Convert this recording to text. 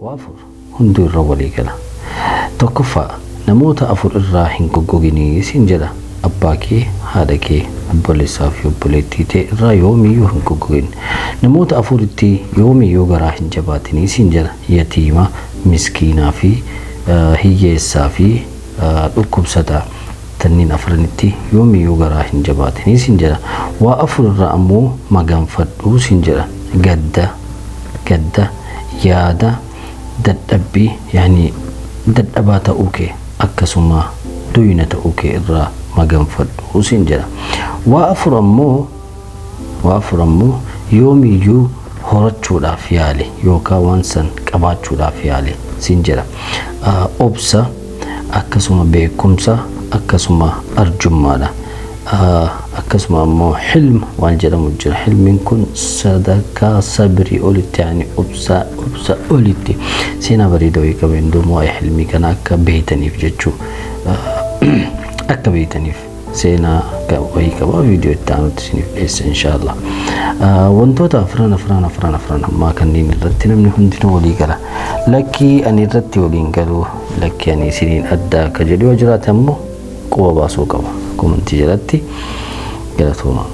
Waa afur hunduu irra walii gala. Tokkoffaa, namoota afur irraa hin goggoginii siin jedha. Abbaa kee, haadha kee, obboleessaa fi obboleettii tee irraa yoomiyyuu hin goggogin. Namoota afuritti yoomiyyuu garaa hin jabaatinii siin jedha. Yatiima, miskiinaa fi hiyyeessaa fi dhukkubsataa. Tanniin afranitti yoomiyyuu garaa hin jabaatinii siin jedha. Waa afur irraa ammoo maganfadhuu siin jedha. Gadda, gadda, yaada, dadhabbii, yaani dadhabaa ta'uu kee, akkasuma duyna ta'uu kee irraa maganfadhuu siin jedha. Waa afur ammoo yoomiyyuu horachuudhaaf yaali yookaan waan san qabaachuudhaaf yaali siin jedha. Obsa, akkasuma beekumsa, akkasuma arjummaadha. Akkasuma ammoo hilma waan jedhamu jira. Hilmiin kun sadarkaa sabrii olitti, yaani obsa olitti. Seenaa bareeda wayii qaba. Hinduumoo waa'ee hilmii kana akka beeytaniif jechuu, akka beeytaniif seenaa wayii qaba. Viidiyoo itti aanutti isiniif dhiyeessa, inshaallah. Wantoota afran afran afran afran ammaa kanneen irratti namni hundinuu walii gala. Lakkii ani irratti waliin galuu, lakkii ani isiniin adda akka jedhu yoo jiraate ammoo quba baasuu qaba. Komantii jalatti. Galatooma.